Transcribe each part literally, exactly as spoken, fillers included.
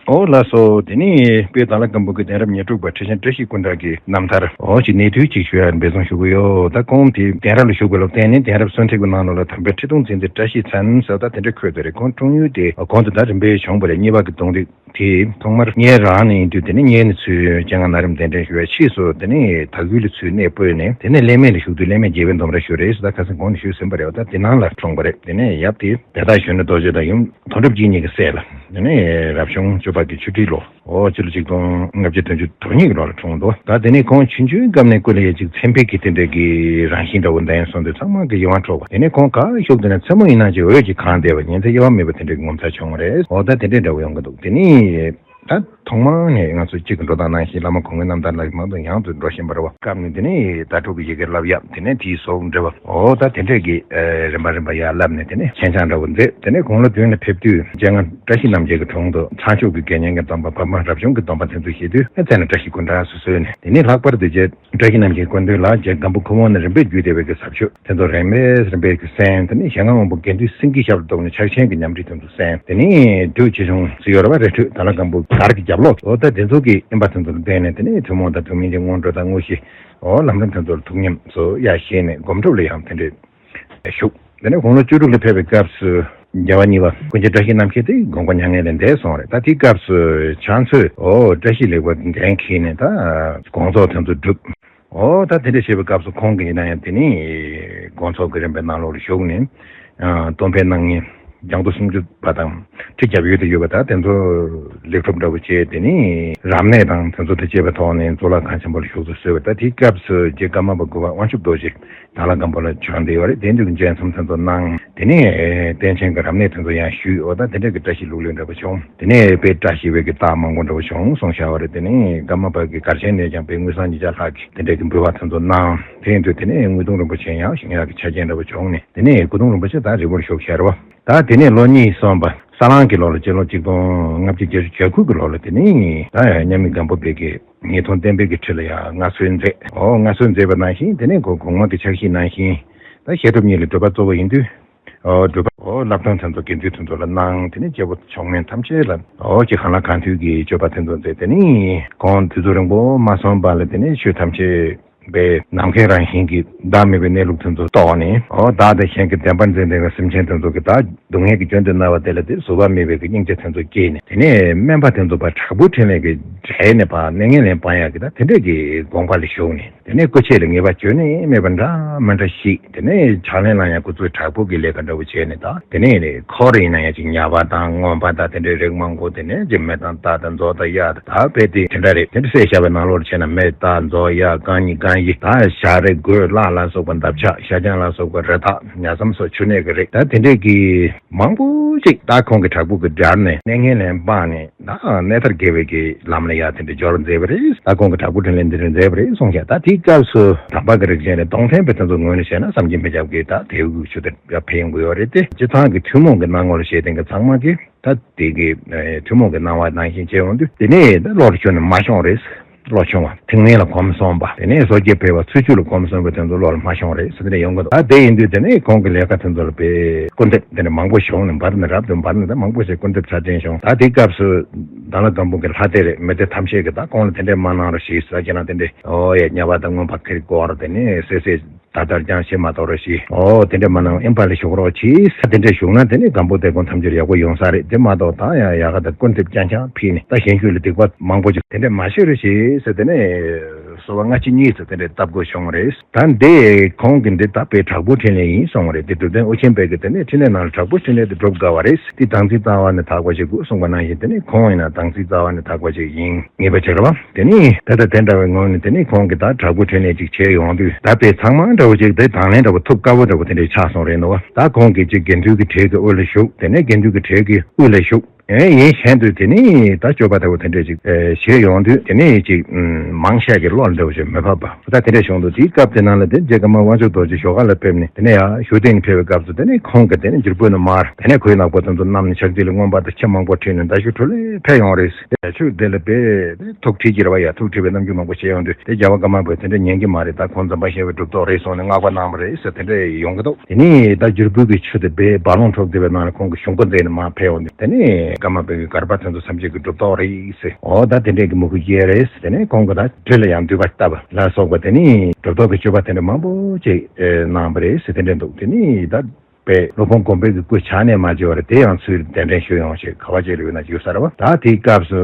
ཨོ་ལགས་སོ། དེ་ནས་དཔལ་དྭགས་ལྷ་སྒམ་པོ་གི་གདན་རབས་ཉེར་དྲུག་པ་ཁྲི་ཆེན་བཀྲ་ཤིས་སྐུ་འདྲ་གི་རྣམ་ཐར་ཨོ་ཅིག་གནས་ཚུལ་ཅིག་ཞུ་ཡ་འབད་བརྩོན་ཞུ་གི་ཡོད། ད་ཁོང་དེ་གདན་རབས་ལ་བཞུགས་པ་ལ་བརྟེན་ནས་གདན་རབས་གསོལ་མགྲོན་གྱི་ནང་ལོགས་ལ་དམ་པའི་ཁྲི་གདུང་འཛིན་མཛད་བཀྲ་ཤིས་མཚན་ཟེར་ད་དེ་འདྲ་འཁོད་དེ་རེད། ཁོང་འཁྲུངས་ཡུལ་དེ་གོང་དུ་ད་རིམ་པས་བྱུང་བ་རེད། གཉིས་པ་གི་གདུང་རིགས་དེ་ཐོག་མར་སྔོན་རང་ནས་ཡིན་དུས་དེ་ནས་སྔོན་ནས་ཚུར་སྤྱན་སྔ་ན་རིམ་གདན་འདྲེན་ཞུ་བའི་ཕྱིས་སུ་དེ་ནས་དྭགས་ཡུལ་ལ་ཚུར་གནས་སྤོས་ནས་དེ་ནས་ལེགས་སྨད་ལ་བཞུགས་དུས་ལེགས་སྨད་རྒྱལ་བའི་འདོམ་ར་ཞུ་རེད་ཟེར་ད་ཁ་སང་གོང་ནས་ཞུས་ཟིན་པ་རེད་བ། ད་དེ་ནང་ལ་འཁྲུངས་པ་རེད། དེ་ནས་ཡབ་དེ་དེ་དག་གཞོན་ནུ་རྡོ་རྗེ་དང་ཡུམ་དོན་གྲུབ་རྒྱལ་གཉིས་ཀྱི་སྲས་ལ་དེ་ནས་རབ་བྱུང་བཅུ་པ་གི་ཆུ་ཁྲིའི་ལོ་ཨོ་སྤྱི་ལོ་ཆིག་སྟོང་ལྔ་བརྒྱ་བདུན་ཅུ་དོན་གཉིས་ཀྱི་ལོ་ལ་འཁྲུངས་འདུག་ད་དེ་ནས་ཁོང་ཆུང་ཆུང་སྐབས་ནས་སྐུ་ལ་ཡ་གཅིག་མཚན་དཔེ་གི་དེ་འདྲ་གི་རང་བཞིན་འདྲ་བོ་འདྲ་ཡང་སོང་དུས་ཚང་མ་གི་ཡིད་དབང་འཕྲོག་པ། དེ་ནས་ཁོང་ག་ཤོག་དེ་ན་མཚན་མོ་ཡིན་ན་ཅིག་འོད་ཀྱིས་གང་བསྡད་པ་ཉིན་མཚན་དབྱེ་བ་མེད་པ་དེ་འདྲ་གི་ངོ་མཚར་བྱུང་བ་རེད། ཨོ་ད་དེ་འདྲ་འདྲ་བོ་ཡོང་གི་འདུག་དེ་ནས་ད་ཐོག་མར་ནས་ང་ཚོ་གཅིག་གི་འགྲོ་སྟངས་ནང་བཞིན་བླ་མ་གོང་མའི་རྣམ་ཐར་ལ་མང་དུ་ཡང་དུ་འགྲོ་བཞིན་པ་རེད་བ། སྐབས་ནས་དེ་ནས་ཟླ་དྲུག་གི་ཡི་གེ་བསླབ་ཡག་དེ་ནས་དེའི་སོགས་འབྲི་བ་ཨོ་ད་དེ་འདྲས་ཀྱི་རིམ་པ་རིམ་པ་ཡར་བསླབ་ནས་དེ་ནས་མཁྱེན་རྐྱང་འདྲ་བོ་མཛད། དེ་ནས་དགུང་ལོ་བདུན་ལ་ཕེབས་དུས་སྤྱན་སྔ་བཀྲ་ཤིས་རྣམ་རྒྱལ་གྱི་དྲུང་དུ་ཚངས་མཆོག་གི་དགེ་བསྙེན་གྱི་སྡོམ་པ་བར་མ་རབ་བྱུང་གི་སྡོམ་པ་དེ་ཚོ་བཞེས་དུས་ཨེ་མཚན་ལ་བཀྲ་ཤིས་སྐུ་འདྲ་སུ་གསོལ་ནས་དེ་ནས་ལྷག་པར་དུ་རྗེ་བཀྲ་ཤིས་རྣམ་རྒྱལ་སྐུ་མདུན་ལ་རྗེ་སྒམ་པོ་ཁུ་བོ་ནས་རིམ་པས་བརྒྱུད་བསྡད་པའི་གི་ཟབ་ཆོས་དེ་ཚོ་རིམ་པས་རིམ་པས་ཀྱི་གསན། དེ་ནས་ཞལ་སྔ་དབང་པོ་དགེ་འདུན་སེང་གེའི་ཞབས་ལ་གཏུགས་ནས་ཕྱག་ཆེན་གྱི་ཉམས་ཁྲིད་དེ་ཚོ་གསན། དེ་ནས་འབྲུག་ཆེ་ཆུང་ཟེར་ཡོད་རེད་བ། རི་ཁྲོད་དྭགས་ལྷ་སྒམ་པོ་སྒར་གྱི་རྒྱབ་ལོགས་འོ་ད་དེ་ཚོ་གི་བསྟན་པ་དེ་ཚོ་ལ་བརྟེན་ནས་དེ་ནས་ཐུན་མོང་དང་ཐུན་མིན་གྱི་སྔོན་འགྲོ་དང་དངོས་གཞི་འོ་ལམ་རིམ་དེ་ཚོ་ལ་ཐུགས་ཉམས་སུ་ཡར་བཞེས་ནས་སྒོམ་སྒྲུབ་ལ་ཡང་དེ་འདྲས་བཞུགས། དེ་ནས་དགུང་ལོ་བཅུ་དྲུག་ལ་ཕེབས་པའི་སྐབས་སུ་རྒྱལ་བ་གཉིས་པ་ཀུན་མཁྱེན་བཀྲ་ཤིས་རྣམ་རྒྱལ་དེ་དགོངས་པ་མྱ་ངན་ལས་འདས་སོང་བ་རེད། ད་དེའི་སྐབས་སུ་ཕྱག་མཛོད་འོ་བཀྲ་ཤིས་ལེགས་པ་འགན་འཁྱེར་ནས་ད་དགོངས་རྫོགས་དེ་ཚོ་བསྒྲུབས། འོ་ད་དེ་འདྲ་བྱེད་པའི་སྐབས་སུ་ཁོང་གིས་ཡིན་ན་ཡང་དེ་ནི་དགོངས་རྫོགས་ཀྱི་རིམ་པའི་ནང་ལོགས་ལ་ཞུགས་ནས་ཨ་སྟོན་པའི་སྣང་བརྙན་རྒྱ་མཚོ་སུམ་ཅུ་པ་དང་ཁྲི་རྒྱབ་ཡོལ་དུ་ཡོད་པ་ད་དེ་ཚོ་ལེགས་གྲུབ་འདྲ་བོ་བྱས། དེ་ནི་རབ་གནས་དང་དེ་ཚོ་དང་བཅས་པའི་ཐོག་ནས་གཙུག་ལག་ཁང་ཆེན་པོ་ལ་བཞུགས་སུ་གསོལ་བ། ད་དེའི་སྐབས་སུ་རྗེ་ཀརྨ་པ་དགུ་པ་དབང་ཕྱུག་རྡོ་རྗེ་དྭགས་ལྷ་སྒམ་པོ་ལ་བྱོན་བསྡད་ཡོད་རེད། དེ་དུས་ཀྱི་མཇལ་འཛོམས་དེ་ཚོ་གནང་། དེ་ནས་ཨེ་རྟེན་ཆེན་གྱི་རབ་གནས་དེ་ཚོ་ཡང་ཞུས། འོ་ད་དེ་འདྲ་གི་བཀྲ་ཤིས་ལུགས་ལེགས་འདྲ་པོ་བྱུང་། དེ་ནས་དཔེ་བཀྲ་ཤིས་པའི་གི་རྟགས་མང་པོ་འདྲ་པོ་བྱུང་གསུངས་བཞག་པ་རེད། དེ་ནས་ཀརྨ་པ་གི་གར་ཆེན་ནས་ཀྱང་དཔེ་དངུལ་སྲང་ཉིས་བརྒྱ་ལྷག་གི་དེ་འདྲ་གི་འབུལ་བ་དེ་ཚོ་གནང་། དེ་ཡིན་དུས་དེ་ནས་དངུལ་གདུང་རིན་པོ་ཆེ་ཡང་ཞིང་ཡག་གི་ཆ་རྐྱེན་འདྲ་པོ་བྱུང་ནས་དེ་ནས་སྐུ་གདུང་རིན་པོ་ཆེ་ད་རིལ་པོར་བཞུགས་བཞག་པ། ད་དེ་ནས་ལོ་གཉིས་སོང་བ་ས་གླང་གི་ལོ་ལ་སྤྱི་ལོ་ཆིག་སྟོང་ལྔ་བརྒྱ་བརྒྱད་ཅུ་གྱ་དགུ་གི་ལོ་ལ་དེ་ནས་ད་མཉམ་མེད་སྒམ་པོ་པའི་གི་ངེས་དོན་བསྟན་པའི་གི་ཁྲི་ལ་ཡང་མངའ་གསོལ་མཛད། འོ་མངའ་གསོལ་མཛད་པ་ནང་བཞིན་དེ་ནས་ཁོ་གོང་མ་གི་ཕྱག་བཞེས་ནང་བཞིན་ད་བཤད་སྒྲུབ་གཉིས་ལ་སྒྲུབ་པ་གཙོ་བོ་ཡིན་དུས། འོ་སྒྲུབ་པ་འོ་བསླབ་སྟོན་དེ་ཚོ་དགེ་འདུན་དེ་ཚོ་ལ་གནང་། དེ་ནས་སྐྱེ་བོ་མཆོག་དམན་ཐམས་ཅད་ལ་འོ་ཅིག་གང་ལ་གང་འདུལ་གྱི་སྤྱོད་པ་དེ་ཚོ་མཛད། དེ་ནས་ཁོང་དུས་ཚོད་རིང་པོ་མ་སོང་བ་ལ་དེ་ནས་ཆོས་ཐམས་ཅད་པའི་ནམ་མཁའི་རང་བཞིན་གྱི་བདག་མེད་པའི་གནས་ལུགས་དེ་ཚོ་རྟོགས་ནས་འོ་བདག་དང་གཞན་གྱི་བདེན་པར་འཛིན་བསྡད་པའི་སེམས་ཅན་དེ་ཚོ་གི་ད་སྡུག་བསྔལ་གྱི་རྒྱུན་དུ་སྣང་བ་དེ་ལ་དེ་བཟོད་པ་མེད་པའི་གི་སྙིང་རྗེ་དེ་ཚོ་སྐྱེས་ནས་དེ་ནས་དམན་པ་དེ་ཚོ་ཕར་དྲག་པོའི་ཕྲིན་ལས་ཀྱི་གྲལ་ནས་ཕར་གནས་ངན་ལས་སྤང་ཡག་གི་ད་དེ་འདྲས་ཀྱི་དགོངས་པ་ལ་ཞུགས་ནས། དེ་ནས་སྐུ་མཆེད་ལ་ངེས་པ་བཅོལ་ནས་མེད་པ་འདྲ་མི་འདྲ་ཞིག་དེ་ནས་ཕྱག་ལེན་ལ་ཡང་སྐུ་ཚུལ་དྲག་པོ་གི་ལས་ཀ་འདྲ་བོ་བྱས་ནས་ད་དེ་ནས་ནི་འཁོར་ཡིན་ན་ཡང་ཅིག་ཉ་པ་དང་རྔོན་པ་དང་དེ་འདྲའི་རིགས་མང་པོ་དེ་ནས་ཅིག་མེ་དང་རྟ་དང་མཛོ་དང་གཡག་དང་ད་དཔེ་དེ་དེ་འདྲ་རེད། དེ་འདྲ་བསད་བཞག་པའི་ནང་ལོགས་ལ་བྱས་ན་མེ་རྟ་མཛོ་གཡག་རྐང་གཉིས་རྐང་བཞི་ད་བྱ་རེད། གོས་གླག་ལ་སོགས་པ་འདབ་ཆགས་ཤ་རྐྱང་ལ་སོགས་པ་རི་དྭགས་ཉ་ཟམ་སོགས་ཆུ་གནས་ཀྱི་རིགས་ད་དེ་འདྲས་ཀྱི་མང་པོ་ཅིག་ད་ཁོང་གི་དྲག་པོ་གི་སྦྱར་ནས་གནས་ངན་ལས་སྤངས་ནས། ད་གནས་མཐར་དགེ་བའི་གི་ལམ་ལ་ཡ་དེ་འདྲ་སྦྱོར་མཛད་པ་རེད། ད་ཁོང་གི་དྲག་པོའི་ཕྲིན་ལས་འདི་འདྲ་མཛད་པ་རེད་གསུངས་ཤག་ད་དེའི་སྐབས་སུ་དམ་པ་གི་རིགས་ཅན་རེད། གདོང་ཐོན་པའི་དེ་ཚོ་ངོས་ནས་བཤད་ན་བསམ་གྱིས་མི་ཁྱབ་ཀྱི་ད་དེའུ་གི་ཆུ་དེ་ཡ་ཕན་ཡོན་གྱི་ཡོད་རེད་དེ། སྤྱི་བཏང་གི་ཐུན་མོང་གི་སྣང་ངོ་ལ་བཤད་དེང་གི་ཚང་མ་གི་ད་དེ་གི་ཐུན་མོང་གི་སྣང་བ་ནང་བཞིན་བྱས་ཡོང་དུས་དེ་ནས་ད་བློ་ལ་ཤོར་ནས་མ་ཤོང་རེད། བློ་ཆུང་བ་ཐིག་ངན་ལ་གོམས་སོང་བ་དེ་ནས་སོ་སྐྱེ་ཕལ་བ་ཚུལ་འཆོས་ལ་གོམས་སོང་བ་དེ་ཚོ་བློ་ལ་མ་ཤོང་རེད་ཟེར་དེ་འདྲ་ཡོང་གི་འདུག་ད་དེ་ཡིན་དུས་དེ་ནས་ཁོང་གི་ལས་ཀ་དེ་ཚོ་ལ་དཔེ་སྐུར་འདེབས་དེ་འདྲ་མང་པོ་བྱུང་ནས་འབར་ནས་རབ་ཏུ་འབར་ནས་ད་མང་པོ་ཞིག་སྐུར་འདེབས་ཚར་ཅན་བྱུང་། ད་དེའི་སྐབས་སུ་དྭགས་ལྷ་སྒམ་པོ་གི་ལྷ་སྡེ་རེད་མི་སྡེ་ཐམས་ཅད་ཀྱིས་ད་ཁོང་ལ་དེ་འདྲས་མ་གནང་རོགས་ཞེས་ཟེར་གྱི་ན་དེ་འདྲས་ཨོ་ཡ་ཉ་པ་དང་རྔོན་པ་ཁེར་སྐོར་དེ་ནས་སོ་སོས་ད་ལྟར་ཀྱང་བྱེད་མ་གཏོགས་རོགས་ཞེས་ཨོ་དེ་འདྲས་མ་གནང་ཨིན་པ་ལ་ཞུགས་རོགས་གྱིས། དེ་འདྲས་ཞུགས་ན་དེ་ནས་སྒམ་པོ་སྡེ་དགོན་ཐམས་ཅད་ཡག་པོ་ཡོང་ས་རེད། དེ་མ་གཏོགས་ད་ཡང་ཡག་ག་དང་སྐུར་འདེབས་རྐྱང་རྐྱང་ཕུལ་ནས་ད་གཞན་ཤུལ་ལ་སྡིག་པ་མང་པོ་ཅིག་དེ་འདྲས་མ་བྱེད་རོགས་ཞེས་ཟེར་དེ་ནས་གསོལ་བ་སྔ་ཕྱི་གཉིས་སུ་དེ་འདྲས་བཏབ་དགོས་བྱུང་བ་རེད། ད་འདི་ཁོང་གི་འདི་ད་དཔེ་དྲག་པོའི་ཕྲིན་ལས་ཡིན་གསུངས་པ་རེད། དེ་གྲུབ་དོན་ཨོ་རྒྱན་པའི་གི་དེ་ནས་ཕྲིན་ལས་ནང་ལ་དྲག་པོའི་ཕྲིན་ལས་དེ་སྒྲུབ་དགའ་བ་རེད། དེ་དང་ཚིག་རྩ་བ་ནས་དག་པ་ཞིག་དགོས་གསུངས་པ་ནང་བཞིན་དེ་ནས་ཁོང་ཡིན་ན་དང་ཚིག་རྩ་བ་ནས་དག་པ་ཞིག་ཡིན་ངེས་པ་ཅིག་རེད་བ། དེ་ནས་ད་ལྟ་དེ་འདྲ་བའི་ངང་ནས་དེ་ནས་ཁོང་གི་ད་དྲག་པོའི་ཕྲིན་ལས་ཅིག་བྱས་ཡོང་དུས་ད་དཔེ་ཚང་མ་འདྲ་བོ་ཅིག་དེ་དང་ལེན་འདྲ་བོ་ཐུབ་དཀའ་བོ་འདྲ་བོ་དེ་འདྲ་ཆགས་སོང་རེད་འདུག་བ། ད་ཁོང་གིས་ཅིག་དགེ་འདུན་གྱི་གྲལ་གྱི་དབུ་ལ་བཞུགས། དེ་ནས་དགེ་འདུན་གྱི་གྲལ་གྱི་དབུ་ལ་བཞུགས། ཨེ་ཡིན་གཞན་དུ་དེ་ནི་ད་སྤྱོད་པ་ལྟ་བུ་དེ་འདྲས་ཅིག་ཨེ་བྱས་ཡོང་དུས་དེ་ནས་ཅིག་ཨུམ་མང་ཤས་ཀྱི་བློ་ལ་འདྲ་བོ་ཞིག་མི་ཕབ་པ་ད་དེ་འདྲས་བྱུང་འདུག་དེའི་སྐབས་དེ་ནང་ལ་དེ་རྗེ་ཀརྨ་དབང་ཕྱུག་རྡོ་རྗེ་ཞོགས་ཀ་ལ་ཕེབས་ནས་དེ་ནས་ཡར་བཞུགས་གདན་ཕེབས་པའི་སྐབས་སུ་དེ་ནས་ཁོང་གིས་དེ་ནས་འཇུར་བུ་ནས་མར་དེ་ནས་ཁོའི་ནག་པོ་དེ་ཚོ་བསྣམས་ནས་ཕྱག་མཛུབ་ལ་མངོན་པ་དང་ཆེ་མང་པོ་ཁྲིད་ནས་མདའ་གཞུ་འཕྲོ་ལས་ཕེབས་ཡོང་རེད། དེ་ཆུ་དེ་ལ་དཔེ་དེ་ཐུགས་ཁྲིད་ཀྱི་རེད་བ། ཡ་ཐུགས་ཁྲིད་པའི་རྣམ་འགྱུར་མང་པོ་བྱས་ཡོང་དུས་དེ་རྒྱལ་བ་ཀརྨ་པས་དེ་འདྲ་ཉན་གྱི་མ་རེད། ད་ཁོང་འཛམ་བུ་གླིང་གི་གྲུབ་ཐོབ་རེད་གསུངས། བསྔགས་པ་གནང་བ་རེད་ཟེར་དེ་འདྲ་ཡོང་གི་འདུག་དེ་ནས་ད་འཇུར་བུ་གི་ཆུ་དེ་བའི་རྦ་ཀློང་འཁྲུགས་བསྡད་པའི་ནང་ལ་ཁོང་གི་གཞུང་སྐུ་མཛད་ནས་མར་ཕེབས་ཡོང་དུས་དེ་ནས་ཀརྨ་པའི་གི་གར་པ་དེ་ཚོ་ཐམས་ཅད་ཀྱི་གྲུབ་ཐོབ་རེད་ཟེར། འོ་ད་དེ་འདྲས་ཀྱི་མི་བུ་སྐྱེས་རེད་ཟེར། དེ་ནས་ཁོང་གི་ད་དྲི་ལ་ཡང་འདུས་པ་བཏབ་པ་ལ་སོགས་པ་དེ་ནས་གྲུབ་ཐོབ་ཀྱི་སྤྱོད་པ་དེ་འདྲ་མང་པོ་ཅིག་གནང་བ་རེད་ཟེར་དེ་འདྲས་འདུག་དེ་ནས་ད། པས་སློབ་དཔོན་དགོན་པའི་གི་སྐུ་ཕྱག་ནས་མ་བརྗེད་བར་དེ་ཡང་ཚུར་གདན་འདྲེན་ཞུ་ཡོང་ཞེས་ག་བ་ཅིག་ལ་ཡོད་ན་ཡོད་ས་རེད་བ། ད་དེའི་སྐབས་སུ་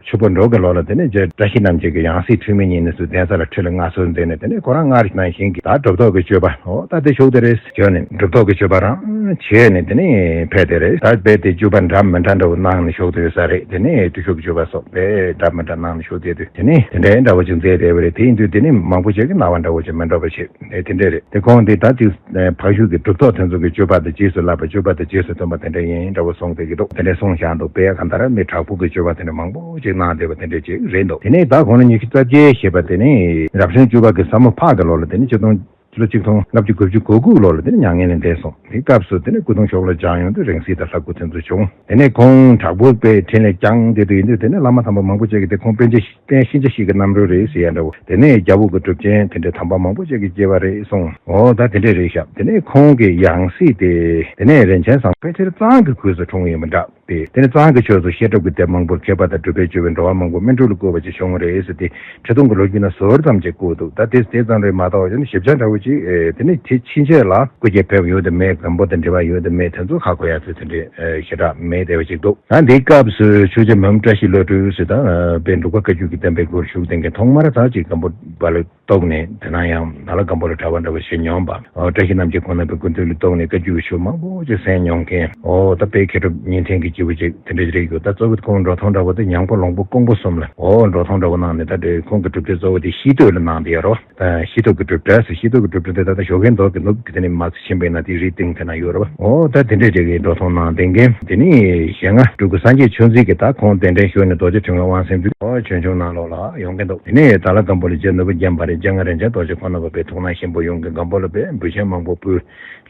ཆུ་ཕོ་འབྲོག་གི་ལོ་ལ་དེ་ནས་རྗེ་བཀྲ་ཤིས་རྣམ་རྒྱལ་གྱི་ཡང་སྲིད་འཁྲུལ་མེད་ཉིད་ནས་སུ་གདན་ས་ལ་ཁྲི་ལ་མངའ་གསོལ་མཛད་ནས་དེ་ནས་ཁོ་རང་སྔར་ནང་བཞིན་གྱི་ད་གྲུབ་ཐོབ་ཀྱི་སྤྱོད་པ་འོ་ད་དེ་ཞུགས་དེ་རེད་བྱོན་ནས་གྲུབ་ཐོབ་ཀྱི་སྤྱོད་པ་རང་བྱས་ནས་དེ་ནས་ཕེབས་དེ་རེད། ད་དཔེ་དེ་སྤྱོད་པ་འདྲ་མི་འདྲ་འདྲ་བོ་གནང་ནས་ཞུགས་དེ་ཡོད་ས་རེད། དེ་ནས་བརྟུལ་ཞུགས་ཀྱི་སྤྱོད་པ་སོགས་དཔེ་འདྲ་མི་འདྲ་གནང་ནས་ཞུགས་དེ་དུས་དེ་ནས་དེ་འདྲའི་འདྲ་བོ་ཅིག་མཛད་བསྡད་པ་རེད། དེ་ཡིན་དུས་དེ་ནས་མང་པོ་ཅིག་གི་སྣང་བ་འདྲ་བོ་ཅིག་མི་འདྲ་བ་བྱེད། ཨེ་དེ་འདྲས་རེད། དེ་ཁོང་འདི་ད་དེ་ཕ་ཤུལ་གྱི་གྲུབ་ཐོབ་དེ་ཚོ་གི་སྤྱོད་པ་དང་རྗེས་སུ་བསླབ་པ་སྤྱོད་པ་དང་རྗེས་སུ་སྟོན་པ་དེ་འདྲ་ཡིན་འདྲ་བོ་གསུངས་བསྡད་ཀྱི་འདུག་དེ་འདྲས་གསུངས་བཞག་འདུག་དཔེ་གང་ལྟར་མི་དྲག་པོ་གི་སྤྱོད་པ་དེ་འདྲ་མང་པོ་ཅིག་གནང་བསྡད་པ་དེ་འདྲས་ཅིག་རེད་འདུག་དེ་ནས་ད་ཁོང་ལ་ཉི་ཤུ་རྩ་བརྒྱད་བཞེས་པ་དེ་ནི་རབ་བྱུང་བཅུ་པ་གི་ས་མོ་ཕག་གི་ལོ་ལ་དེ་ནི་ཆིག་སྟོང་ལོ་ཆིག་སྟོང་ལྔ་བཅུ་དགུ་བཅུ་གོ་དགུ་ལོ་ལ་དེ་ནི་མྱ་ངན་ལས་འདས་སོང་། དེ་སྐབས་སུ་དེ་ནི་སྐུ་གདུང་ཕྱོགས་ལ་བྱང་ཡོང་དུས་རིང་བསྲེལ་དང་ལྷ་སྐུ་དེ་ཚོ་བྱུང་། དེ་ནས་ཁོང་དྲག་པོ་པའི་འཕྲིན་ལས་བསྐྱངས་བསྡད་དུས་ཡིན་དུས་དེ་ནས་བླ་མ་དམ་པ་མང་པོ་ཅིག་གིས་དེ་ཁོང་པཎ་ཆེན་པཎ་ཤེས་བྱ་ཞིག་གི་རྣམ་རོལ་རེད་ཟེར་ཡ་འདྲ་བོ། དེ་ནས་རྒྱལ་པོ་གི་གྲུབ་ཆེན་དེ་འདྲའི་དམ་པ་མང་པོ་ཅིག་གིས་སྐྱེ་བ་རེད་གསུངས། འོ་ད་དེ་འདྲས་རེད་ཤག་དེ་ནས་ཁོང་གི་ཡང་སྲིད་དེ་དེ་ནས་རིན་ཆེན་བཟང་པོ་ཕལ་ཆེར་གཙང་གི་གོས་སུ་འཁྲུངས་ཡོད་མི་འདྲ་སྟེ། དེ་ནས་གཙང་གི་ཕྱོགས་སུ་བཤད་སྒྲུབ་ཀྱི་སྡེ་མང་པོར་མཁས་པ་དང་གྲུབ་པའི་སྤྱོད་པའི་འགྲོ་བ་མང་པོ་སྨིན་གྲོལ་ལ་བཀོད་པ་ཅིག་བྱུང་བ་རེད་ཟེར་ཏེ་འཕྲིན་ཐུང་གི་ལོ་རྒྱུས་ན་ཟུར་ཙམ་ཅིག་བཀོད་འདུག་ད་དེ་དེ་ཙམ་རེད་མ་གཏོགས་ཡང་ཞིབ་ཆ་འདྲ་བོ་ཅིག་དེ་ནས་དེ་ཕྱིན་ཆད་ལ་སྐུ་སྐྱེ་ཕེབས་ཡོད་དམ་མེད་སྒམ་པོ་དང་འབྲེལ་བ་ཡོད་དམ་མེད་དེ་ཚོ་ཧ་གོ་ཡ་ཚོད་དེ་འདྲས་ཞེ་དྲག་མེད་བསྡད་པ་ཅིག་འདུག་ད་འདིའི་སྐབས་སུ་ཆོས་རྗེ་མུ་བཀྲ་ཤིས་བློ་གྲོས་ཟེར་ད་དཔལ་འབྲུག་པ་བཀའ་བརྒྱུད་ཀྱི་བསྟན་པའི་སྒོར་ཞུགས་བསྡད་མཁན་ཐོག་མར་ད་ཅིག་སྒམ་པོ་བ་ལ་གཏོགས་ནས་དེ་ན་ཡང་ད་ལ་སྒམ་པོ་ལ་གྲྭ་པ་འདྲ་བ་བྱེད་མྱོང་བ། ཨོ་བཀྲ་ཤིས་རྣམ་རྒྱལ་ཁོང་རྣམ་པའི་སྐུ་མདུན་ལ་གཏོགས་ནས་བཀའ་བརྒྱུད་ཀྱི་ཆོས་མང་པོ་ཅིག་གསན་མྱོང་མཁན། ཨོ་ད་དཔེ་མཁས་གྲུབ་བརྙེས་ཐེངས་ཀྱི་སྐྱེས་བུ་ཅིག་དེ་འདྲ་རེད་ཡོད། ད་གཙོ་བོ་ཁོང་འགྲོ་སྟངས་འདྲ་བོ་དེ་ཉང་པོ་ལོང་པོ་ཀོང་པོ་གསུམ་ལ་ཨོ་འགྲོ་སྟངས་འདྲ་བོ་གནང་ནས་ད་དེ་ཁོང་གི་གྲུབ་འབྲས་གཙོ་བོ་དེ་ཤེས་འདོད་ལ་གནང་བསྡད་ཡོད་རེད་བ། ད་ཤེས་འདོད་ཀྱི་གྲུབ་འབྲས་ཟེར་ཤེས་འདོད་ཀྱི་གྲུབ་འབྲས་ད་ད་ཞོགས་ཀའི་མདོག་གི་ནུབ་ཀྱི་དེ་ནས་མ་ཕྱིན་པས་ན་དེ་རིགས་སྟེང་དེ་ན་ཡོད་རེད་བ། ཨོ་ད་དེ་འདྲ་རེད་གི་འགྲོ་སྟངས་གནང་བསྡད་མཁན་དེ་ནི་ཞལ་སྔ་སྤྲུལ་སྐུ་སངས་རྒྱས་ཆོས་འཛིན་གྱི་ད་ཁོང་གདན་འདྲེན་ཞུས་ནས་རྡོ་རྗེ་ཕྲེང་བའི་དབང་གསན་དུས་ཨོ་བྱོན་བྱུང་ནང་ལོགས་ལ་ཡོང་གི་འདུག་དེ་ནས་ད་ལ་སྒམ་པོ་ལ་རྗེ་ནོར་བུ་བརྒྱན་པ་རེད། སྤྱན་སྔ་རིན་ཆེན་རྡོ་རྗེ་ཁོང་རྣམ་པ་པའི་ཐུགས་སྣང་ཆེན་པོ་ཡོང་གི་སྒམ་པོ་ལ་པའི་འབུལ་ཆེན་མང་པོ་ཕུལ།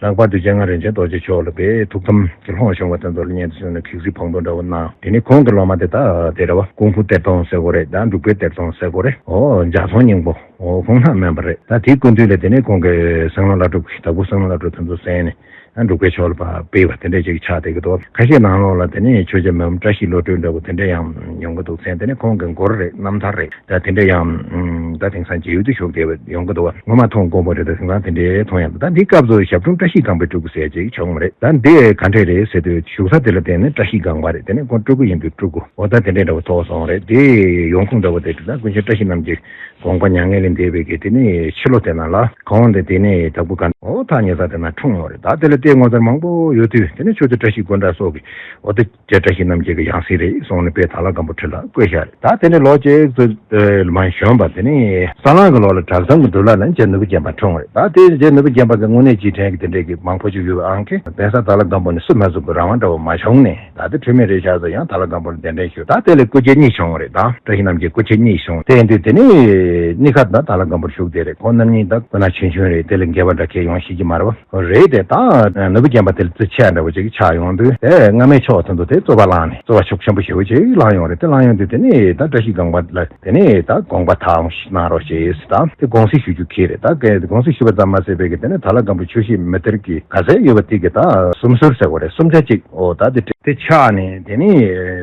ལྷག་པར་དུ་སྤྱན་སྔ་རིན་ཆེན་རྡོ་རྗེ་མཆོག་ལ་པའི་ཐུགས་དམ་གྱི་ལྷོང་བྱུང་བ་དེ་ཚོ་ལ་སྙན་དུ་བྱུང་ནས་ཁེག་སི་བང་མདོ་འདྲ་བོ་གནང་། དེ་ནས་ཁོང་གི་སློབ་མ་དེ་ད་དེ་རེད་བ། ཀུང་ཧྥུ་གཏེར་སྟོན་ཟེར་དགོས་རེད། ད་འབྲུག་པའི་གཏེར་སྟོན་ཟེར་དགོས་རེད། ཨོ་འཇའ་ཚོན་སྙིང་པོ། ཨོ་ཁོང་རྣམ་སྨན་པ་རེད། ད་དེའི་སྐུ་མདུན་ལ་དེ་ནས་ཁོང་གི་སེང་བློན་བླ་སྒྲུབ་ཀྱི་བདག་པོ་སེང་བློན་བླ་སྒྲུབ་དེ་ཚོ་གསན་ནས་ཨ་འབྲུག་པའི་ཕྱོགས་ལ་ཕར་སྤེལ་བ་དེ་འདྲས་ཅིག་ཆགས་བསྡད་ཀྱི་འདུག་ཁ་ཤས་ནང་ལོགས་ལ་དེ་ནས་ཆོས་རྗེ་མུ་བཀྲ་ཤིས་བློ་གྲོས་འདྲ་བོ་དེ་འདྲས་ཡང་ཡོང་གི་འདུག་མཚན། དེ་ནས་ཁོང་གི་མགུར་རེད། རྣམ་ཐར་རེད། ད་དེ་འདྲས་ཡང་ད་དེང་སང་མཇལ་ཡུལ་དུ་ཞུགས་བསྡད་པ་ཡོང་གི་འདུག་ངོ་མ་མཐོང་དཀོན་པོ་རེད། ད་དེང་སང་དེ་འདྲས་མཐོང་ཡག་འདུག་ད་འདིའི་སྐབས་སུ་ཞབས་དྲུང་བཀྲ་ཤིས་སྒང་པའི་སྤྲུལ་སྐུ་ཟེར་ཅིག་བྱུང་བ་རེད། ད་འདི་ག་འདྲས་རེད་ཟེར་དུས་བཞུགས་ས་དེ་ལ་བརྟེན་ནས་བཀྲ་ཤིས་སྒང་པ་རེད། དེ་ནས་ཁོང་སྤྲུལ་སྐུ་ཡིན་དུས་སྤྲུལ་སྐུ་འོ་ད་དེ་འདྲས་འདྲ་བོ་ཐོགས་སོང་རེད། དེ་ཡོང་ཁུངས་འདྲ་བོ་དེ་ད་ཀུན་མཁྱེན་བཀྲ་ཤིས་རྣམ་རྒྱལ་དགོངས་པ་མྱ་ངན་ལས་འདས་པའི་གི་དེ་ནས་ཕྱི་ལོ་དེ་ནང་ལ་ཁོང་དེ་དེ་ནས་དྭགས་པོ་ག་འོ་ཐག་ཉེ་ས་དེ་ན་འཁྲུངས་ཡོད་རེད། ད་དེ་ལ་ལྟས་ངོ་མཚར་མང་པོ་ཡོད་དུས་དེ་ནས་ཆོས་རྗེ་བཀྲ་ཤིས་སྐུ་འདྲ་སོགས་ཀྱིས་འོ་དེ་རྗེ་བཀྲ་ཤིས་རྣམ་རྒྱལ་གྱི་ཡང་སྲིད་རེད་གསུངས་ནས་དཔེ་དྭགས་ལྷ་སྒམ་པོ་ཁྲི་ལ་བསྐོས་བཞག་རེད། ད་དེ་ནས་ལོ་གཅིག་ཙམ་མ་བྱོན་པ་དེ་ནས་ས་གླང་གི་ལོ་ལ་བྲག་ཟམ་གྱི་འབྲུ་བླ་ལ་རྗེ་ནོར་བུ་རྒྱན་པ་འཁྲུངས་རེད། ད་དེ་རྗེ་ནོར་བུ་རྒྱན་པ་གི་དངོས་གནས་རྗེས་དྲན་གྱི་དེ་འདྲས་ཀྱི་མང་པོ་ཅིག་ཡོད་པའང་གི་གདན་ས་དྭགས་ལྷ་སྒམ་པོ་ནས་སུ་མ་བཟུང་གི་རང་དབང་འདྲ་བོ་མ་བྱུང་ནས། ད་ལྟ་འཁྲུལ་མེད་རེད་ཤག་ཟེར་ཡང་དྭགས་ལྷ་སྒམ་པོར་གདན་འདྲེན་ཞུས། ད་དེ་ལས་སྐུ་སྐྱེ་གཉིས་བྱུང་བ་རེད། ད་བཀྲ་ཤིས་རྣམ་རྒྱལ་སྐུ་སྐྱེ་གཉིས་བྱུང་། དེ་ཡིན་དུས་དེ་ནས་གཉིས་ཀ་ད་དྭགས་ལྷ་སྒམ་པོར་བཞུགས་བསྡད་རེད། ཁོང་རྣམ་གཉིས་ད་སྐུ་ན་ཆུང་ཆུང་རེད། དེ་ལས་རྒྱས་པ་འདྲ་གས་ཡོང་ཤེས་ཀྱི་མ་རེད་བ། རེད་དེ་ད་ནོར་བུ་རྒྱན་པ་དེ་ལ་བརྩི་བྱ་འདྲ་བོ་ཅིག་ཆགས་ཡོང་དུས་དེ་སྔ་མའི་ཕྱོགས་དེ་ཚོ་དེ་རྩོད་པ་བསླངས་ནས་རྩོད་པ་ཤུགས་ཆེན་པོ་ཞེ་པོ་ཅིག་བསླངས་ཡོང་རེད། དེ་བསླངས་ཡོང་དུས་དེ་ནས་ད་བཀྲ་ཤིས་སྒང་པ་ལ་དེ་ནས་ད་དགོངས་པ་དག་གནང་རོགས་ཞེས་ད་དེ་དགོངས་གཟིགས་ཞུ་རྒྱུ་ཁེལ་རེད། ད་ག་དགོངས་གཟིགས་ཞུས་པ་ཙམ་མ་ཟད་པའི་གི་དེ་ནས་དྭགས་ལྷ་སྒམ་པོ་ཆོས་གཞིས་མི་སྟེར་གི་ག་ཚད་ཡོད་པ་དེ་གི་ད་སུམ་ཟུར་ཟེར་དགོས་རེད། སུམ་ཆ་གཅིག་ཨོ་ད་དེ་དེ་ཆགས་ནས་དེ་ནས་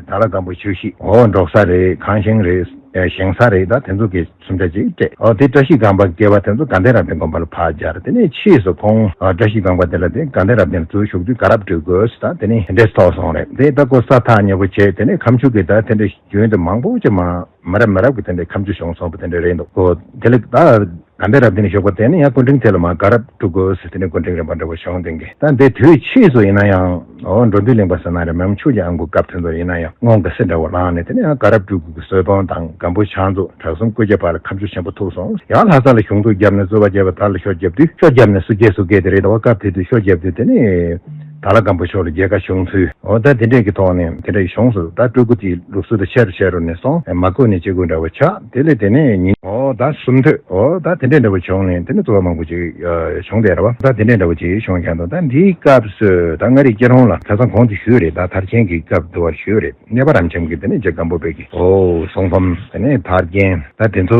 དྭགས་ལྷ་སྒམ་པོ་ཆོས་གཞིས་ཨོ་འབྲོག་ས་རེད། ཁང་ཤིང་རེད། ཞིང་ས་རེད། ད་དེ་ཚོ་གི་སུམ་ཆ་གཅིག་སྤྲད། ཨོ་དེ་བཀྲ་ཤིས་སྒང་པ་སྐྱེ་བ་དེ་ཚོ་དགའ་ལྡན་རབ་བརྟན་དགོན་པ་ལ་ཕར་སྦྱར། དེ་ནས་ཕྱིས་སུ་ཁོང་ཨ་བཀྲ་ཤིས་སྒང་པ་དེ་ལ་དེ་དགའ་ལྡན་རབ་བརྟན་ཚུར་ཞུགས་དུས་དགའ་རབ་སྤྲུལ་སྐུ་ཟེར་ད་དེ་ནས་དེ་འདྲས་ཐོགས་སོང་རེད། དེ་ད་ཁོ་ས་ཐག་ཉེ་པོ་བྱས། དེ་ནས་ཁ་མཆུ་གི་ད་དེ་འདྲས་རྒྱུན་དུ་མང་པོ་ཅིག་མ་མི་རབས་མི་རབས་ཀྱི་དེ་འདྲས་ཁ་མཆུ་བྱུང་སོང་བ་དེ་འདྲས་རེད་འདུག་ཁོ་དེ་ལ་ད་དགའ་ལྡན་རབ་བརྟན་ནས་ཞོགས་པ་དེ་ནས་ཡང་སྐུ་ཕྲེང་དེ་ལ་མར་དགའ་རབ་སྤྲུལ་སྐུ་ཟེར་དེ་ནས་སྐུ་ཕྲེང་རིམ་པ་འདྲ་བོ་བྱུང་དེ་གི་ད་འདི་དུས་ཕྱིས་སུ་ཡིན་ན་ཡང་ཨོ་འགྲོ་འདུལ་གླིང་པ་ཟེར་ན་རེད། མེ་མཆོད་ཀྱི་ཨང་གུ་སྐབས་དེ་ཚོ་ཡིན་ན་ཡང་སྔོན་གྱི་སྲིད་འདྲ་བོ་ལངས་ནས་དེ་ནས་ཡང་དགའ་རབ་སྤྲུལ་སྐུ་གི་གསོལ་དཔོན་དང་སྒམ་པོ་ཕྱག་མཛོད་གྲྭ་གསུམ་སྐུ་སྐྱེ་བར་ལ་ཁ་མཆུ་ཆེན་པོ་ཐུག་སོང་། ཡང་ལྷ་ས་ལ་གཞུང་དུ་བརྒྱབ་ནས་རྩོད་པ་བརྒྱབ་པ་དར་ལ་ཤོ་བརྒྱབ་དུས་ཤོ་བརྒྱབ་ནས་སུ་སྐྱེ་སུ་སྐྱེ་དེ་རེད། ད་བ་སྐབས་དེ་དུས་ཤོ་བརྒྱབ་དུས་དེ་ནས། དྭགས་ལྷ་སྒམ་པོ་ཕྱོགས་ལ་རྒྱལ་ཁ་བྱུང་ཚུལ། འོ་ད་དེ་འདྲས་ཀྱི་ཐོག་ནས་དེ་འདྲས་བྱུང་སོང་། ད་སྤྲུལ་སྐུ་དེའི་ལུགས་སྲོལ་དང་ཆེ་རུ་ཆེ་རུ་ནས་སོང་། མ་བསྐོས་ནས་སྐྱེ་དགུ་འདྲ་བོ་ཆགས། དེ་ལས་དེ་ནས་ཉིན་འོ་ད་སུམ་ཐོས་འོ་ད་དེ་འདྲས་འདྲ་བོ་བྱུང་ནས་དེ་ནས་རྩོད་པ་མང་པོ་ཅིག་བྱུང་བསྡད་ར་བ། ད་དེ་འདྲས་འདྲ་བོ་ཅིག་བྱུང་ཀྱང་འདུག་ད་འདིའི་སྐབས་སུ་ད་མངའ་རིས་སྐྱིད་གྲོང་ལ་ཁ་སང་གོང་དུ་ཞུས་རེད། ད་མཐར་ཕྱིན་གྱི་སྐབས་འདུལ་བར་ཞུས་རེད། གནས་པ་རབ་འབྱམས་ཀྱིས་དེ་ནས་རྗེ་སྒམ་པོ་པའི་གི་འོ་གསུང་འབུམ་དེ་ནས་མཐར་སྐྱེལ་ད་དེ་ཚོ་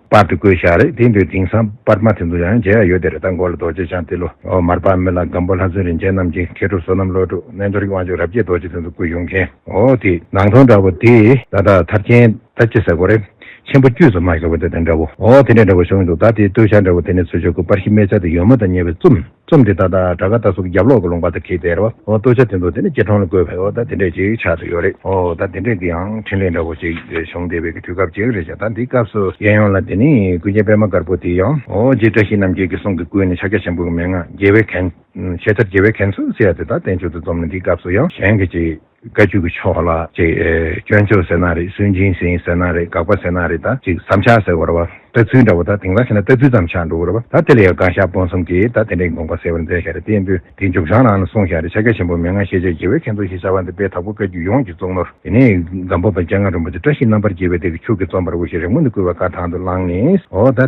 པར་དུ་བཀོད་བཞག་རེད། དེ་འདྲའི་དེང་སང་པར་མ་དེ་ཚོ་ཡང་མཇལ་ཡ་ཡོད་དེ་རེད། ད་མགོ་ལ་རྡོ་རྗེ་འཆང་ཏི་ལོ། འོ་མར་པ་མི་ལ་སྒམ་པོ་ལྷ་བཙུན་རིན་ཆེན་རྣམ་རྒྱལ། མཁས་གྲུབ་བསོད་ནམས་བློ་གྲོས། རྣལ་འབྱོར་གྱི་དབང་ཕྱུག་རབ་རྒྱས་རྡོ་རྗེ་དེ་ཚོ་བཀོད་ཡོང་མཁན། འོ་དེ་ནང་དོན་འདྲ་བོ་དེ་ད་ལྟ་མཐར་སྐྱེལ་ད་ཅི་ཟེར་དགོས་རེད། ཆེན་པོ་བཅུ་ཙམ་མ་ཞིག་བ་དེ་དེ་འདྲ་བོ། འོ་དེ་འདྲ་འདྲ་བོ་བྱུང་འདུག་ད་དེ་སྟོད་ཆ་འདྲ་བོ་དེ་ནས་ཚུར་ཕྱོགས་ཀྱི་པར་ཤིང་སྨེ་བྱ་དེ་ཡོལ་མོ་དང་ཉེ་བའི་བཙུམ། རྩོམ་འདི་ད་ལྟ་དྲ་ག་ལྟ་སོགས་ཀྱི་རྒྱབ་ལོགས་ཀྱི་ལུང་པ་དེ་འཁེལ་བསྡད་རེད་བ། འོ་སྟོད་ཆ་དེ་ཚོ་དེ་ནི་སྐྱིད་གྲོང་ལ་བཀོད་པའི་འོ་ད་དེ་འདྲས་ཅིག་ཆགས་བསྡད་ཡོད་རེད། འོ་ད་དེ་འདྲས་ཀྱི་ཡང་འཕྲིན་ལས་འདྲ་བོ་ཅིག་བྱུང་བསྡད་པའི་གི་དུས་སྐབས་ཅིག་རེད་ཤག་ད་འདི་སྐབས་སུ་གཡས་གཡོན་ལ་དེ་ནི་ཀུན་མཁྱེན་པད་མ་དཀར་པོ་དེ་ཡང་འོ་རྗེ་བཀྲ་ཤིས་རྣམ་རྒྱལ་གྱི་གསུང་གིས་བསྐུལ་ནས་ཕྱག་རྒྱ་ཆེན་པོའི་མན་ངག་རྒྱལ་བའི་མཁན་ཤེས་ཚར་རྒྱལ་བའི་མཁན་ཚུལ་ཟེར་ཡ་དེ་ད་བསྟན་བཅོས་དུ་འཛོམས་ནས་འདི་སྐབས་སུ་ཡང་གཞན་གྱི་ཅིག་བཀའ་བརྒྱུད་ཀྱི་ཕྱོགས་ལ་ཅིག་ཨེ་སྐྱོན་བརྗོད་ཟེར་ན་རེད། སུན་འབྱིན་ཟིན་ཟེར་ན་རེད། དགག་པ་ཟེར་ན་རེད། ད་ཅིག་བསམ་འཆར་ཟེར་བ་རེད་བ། ལྟ་ཚུལ་འདྲ་བོ་ད་དེང་སང་བྱས་ན་ལྟ་ཚུལ་ཙམ་ཆགས་འགྲོ་གི་རེད་བ། ད་དེ་ལ་ཡང་བཀའ་ཤག་སྤོང་གསུམ་གྱིས་ད་དེ་འདྲའི་དགོངས་པ་གསལ་བར་མཛད་བཞག་རེད། དེ་ཡིན་དུས་དེ་མཇུག་བྱང་ནང་ལ་གསུངས་བཞག་རེད། ཕྱག་རྒྱ་ཆེན་པོའི་མན་ངག་ཤེས་བྱའི་རྒྱལ་བའི་མཁན་ཚུལ་ཞེས་བྱ་བ་འདི་དཔལ་དྭགས་པོ་བཀའ་བརྒྱུད་ཡོངས་ཀྱི་གཙུག་ནོར། དེ་ནས་སྒམ་པོ་པ་སྤྱན་སྔ་རིན་པོ་ཆེ་བཀྲ་ཤིས་རྣམ་པར་རྒྱལ་བའི་དེ་གི་ཆོས་ཀྱི་རྩོམ་པར་འོས་ཤིང་རིང་མོ་ནས་བསྐུལ་བའི་བཀའ་དང་དུ་བླངས་ནས་འོ་ད་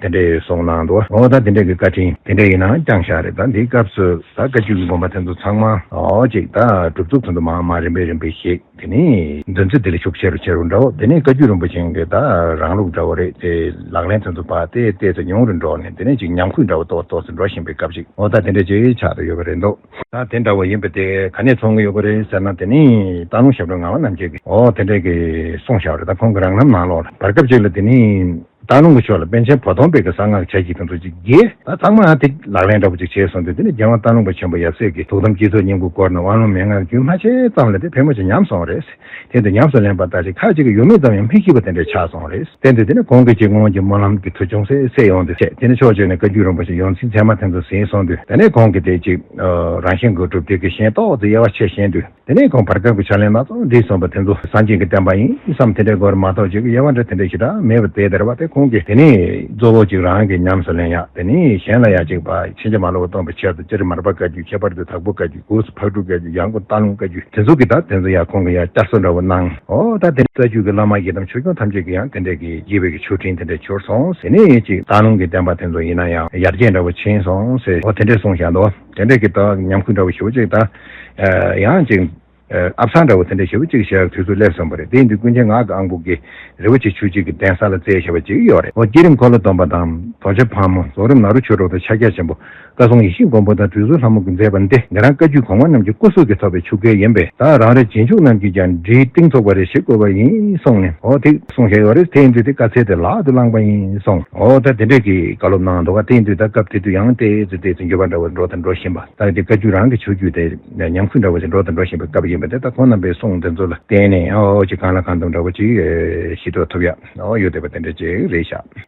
དེ་འདྲའི་གསུངས་གནང་འདུག་འོ་ད་དེ་འདྲའི་གི་བཀའ་དྲིན་དེ་འདྲའི་ཡིན་ན་བསྐྱངས་བཞག་རེད། ད་འདིའི་སྐབས་སུ་ད་བཀའ་བརྒྱུད་ཀྱི་དགོན་པ་དེ་ཚོ་ཚང་མ་འོ་ཅིག་ད་གྲུབ་ཚུགས་ཚུན་དུ་མང་མང་རིམ་པས་རིམ་པས་ཤིག་དེ་ནས་འདུ་འཛི་དེ་ལས་ཤུགས་ཆེ་རུ་ཆེ་རུ་འགྲོ། དེ་ནས་བཀའ་བརྒྱུད་རིན་པོ་ཆེ་གི་ད་རང་ལུགས་འདྲ་བོ་རེད། དེ་ལག་ལེན་དེ་ཚོ་བ་དེ་ཏོག་ཙམ་ཉུང་རུ་འགྲོ་ནས་དེ་ནས་ཅིག་ཉམས་རྒུད་འདྲ་བོ་ཏོག་ཏོག་ཙམ་འགྲོ་བཞིན་པའི་སྐབས་ཤིག་འོ་ད་དེ་འདྲ་ཅིག་ཆགས་བསྡད་ཡོད་པ་རེད་འདུག་ད་དེ་འདྲ་བོ་ཡིན་པ་དེ་ག་ནས་མཚོན་གྱི་ཡོད་པ་རེད་ཟེར་ན། དེ་ནི་སྟག་ལུང་ཞབས་དྲུང་ངག་དབང་རྣམ་རྒྱལ་གྱིས་འོ་དེ་འདྲ་གི་གསུངས་བཞག་པ་རེད། ད་ཁོང་གི་རང་རྣམ་ནང་ལོགས་ལ་བར་སྐབས་ཅིག་ལ་དེ་ནི་སྟག་ལུང་གི་ཕྱོགས་ལ་པཎ་ཆེན་བོ་དོང་བོན་གྱི་གསང་སྔགས་ཆ་གཅིག་དེ་ཚོ་ཅིག་རྒྱས། ད་ཚང་མ་དེ་ལག་ལེན་འདྲ་པོ་ཅིག་བྱས་སོང་དུས་དེ་ནི་རྒྱལ་དབང་སྟག་ལུང་པ་ཆེན་པོ་ཡབ་སྲས་ཀྱི་ཐུགས་དམ་དཀྱིལ་འཁོར་སྙིང་པོ་བསྐོར་ནས་དབང་ལུང་མན་ངག་རྒྱུན་མ་ཆད་ཙམ་ལ་དེ་ཕལ་མོ་ཆེ་ཉམས་སོང་བ་རེད། དེ་འདི་ཉམས་སུ་ལེན་པ་ལྟར་ཅིག་ཁ་ཅིག་གིས་ཡོད་མེད་ཙམ་ཡང་མི་ཤེས་པ་དེ་འདྲ་ཆགས་སོང་བ་རེད། དེ་འདི་དེ་ནི་གོང་གི་ཅིག་སྔོན་གྱི་སྨོན་ལམ་གྱི་མཐུ་ཆུང་སེ་སེ་ཡོང་དུས་བྱས། དེ་ནི་ཕྱོགས་གཅིག་ནས་བཀའ་བརྒྱུད་རིན་པོ་ཆེ་ཡོངས་འཛིན་ཚད་མ་དེ་ཚོ་ཟིན་སོང་དུས་དེ་ནས་གོང་གི་དེ་ཅིག་རང་བཞིན་གྱི་གྲུབ་མཐའ་གི་ཞེན་ཏོག་ཙམ་དབྱེ་བ་ཕྱེ་ཞེན་དུས། དེ་ནས་ཁོང་བར་སྐབས་ཀྱི་ཕྱག་ལེན་སྣ་ཚོགས་འདི་གསུངས་པ་དེ་ཚོ་སངས་རྒྱས་ཀྱི་བསྟན་པ་ཡིན་བསམ་དེ་འདྲའི་སྐོར་མ་གཏོགས་ཅིག་དབྱེ་བ་འདྲ་དེ་འདྲ་ཞེ་དྲག་མེད་པ་དེ་ལྟར་བ་དེ་ཁོང་གིས་དེ་ནས་གཙོ་བོ་ཅིག་རང་གི་ཉམས་སུ་ལེན་ཡག་དེ་ནས་གཞན་ལ་ཡང་ཅིག་པ་ཕྱིན་ཅི་མ་ལོག་པ་སྟོན་པའི་ཆེད་དུ་སྤྱིར་མར་པ་བཀའ་བརྒྱུད། ཁྱད་པར་དུ་དྭགས་པོ་བཀའ་བརྒྱུད། སྒོས་སུ་ཕག་གྲུ་བཀའ་བརྒྱུད། ཡང་སྒོས་སྟག་ལུང་བཀའ་བརྒྱུད། དེ་ཚོ་གིས་ད་དེ་ཚོ་ཡང་ཁོང་གིས་ཡང་བསྐྱར་གསོ་འདྲ་བོ་གནང་། འོ་ད་དེ་རྩ་རྒྱུད་ཀྱི་བླ་མ་ཡི་དམ་ཆོས་སྐྱོང་ཐམས་ཅད་ཀྱིས་ཡང་དེ་འདྲ་གི་དགྱེས་པའི་གི་མཆོད་སྤྲིན་དེ་འདྲ་གྱུར་སོང་། དེ་ནས་ཅིག་སྟག་ལུང་གི་བསྟན་པ་དེ་ཚོ་ཡིན་ན་ཡང་ཡར་རྒྱས་འདྲ་བོ་ཕྱིན་སོང་ཟེར་འོ་དེ་འདྲས་གསུངས་བཞག་འདུག་དེ་འདྲས་ཀྱི་ད་ཉམས་རྒུད་འདྲ་བོ་ཞེ་པོ་ཅིག་ད་ཡང་ཅིག་ཨ་བསམ་འདྲ་བོ་དེ་འདྲ་ཞེ་པོ་ཅིག་བྱས་དུས་ཚོད་སླེབས་སོང་བ་རེད། དེ་ཡིན་དུས་ཀུན་མཁྱེན་ངག་གི་ཨང་དབང་གིས་རི་བོ་ཆེ་ཆུ་སྐྱིད་ཀྱི་གདན་ས་ལ་བསྩལ་བཞག་པ་ཅིག་ཡོད་རེད། འོ་བསྐྱེད་རིམ་འཁོར་ལོ་སྡོམ་པ་དང་རྡོ་རྗེ་ཕག་མོ། རྫོགས་རིམ་ནཱ་རོ་ཆོས་དྲུག་དང་ཕྱག་རྒྱ་ཆེན་པོ། བཀའ་སྲུང་ཡེ་ཤེས་མགོན་པོ་དང་དྲུང་འཚོ་ལྷ་མོ་གིས་མཛད་པ་འདི་ཉན་རང་བཀའ་བརྒྱུད་གོང་མ་རྣམས་ཀྱི་སྐུ་གཟུགས་ཀྱི་ཐོབ་པའི་ཆུ་སྐལ་ཡིན་པས། ད་རང་རེ་རྗེས་འཇུག་རྣམས་ཀྱིས་ཀྱང་འབྲས་གཏིང་ཚུགས་པ་རེ་ཞིག་དགོས་པ་ཡིན་གསུངས་ནས་འོ་དེ་གསུངས་བཞག་ཡོད་རེད། དེ་ཡིན་དུས་དེ་བཀའ་སྩལ་དེ་ལག་ཏུ་བླངས་པ་ཡིན་གསུངས། འོ་ད་དེ་འདྲས་ཀྱི་བཀའ་སློབ་གནང་འདུག་ག་དེ་ཡིན་དུས་ད་སྐབས་དེ་དུས་ཡང་ཏོག་ཙམ་ཏོག་ཙམ་འགྱུར་བ་འདྲ་བོ་འགྲོ་དང་འགྲོ་བཞིན་པ། ད་དེ་བཀའ་བརྒྱུད་རང་གི་ཆོས་བརྒྱུད་དེ་ཉམས་རྒུད་འདྲ་བོ་ཞིག་འགྲོ་དང་འགྲོ་བཞིན་པའི་སྐབས་ཡིན་པ་དེ། ད་ཁོང་རྣམ་པའི་གསུང་དེ་ཚོ་ལ་བརྟེན་ནས་འོ་ཅིག་གང་ལ་གང་འཚམ་འདྲ་བོ་ཅིག་ཤེས་རྟོགས་ཐུབ་ཡ་འོ་ཡོད་བསྡད་པ་དེ་འདྲ་ཅིག་རེད་ཤག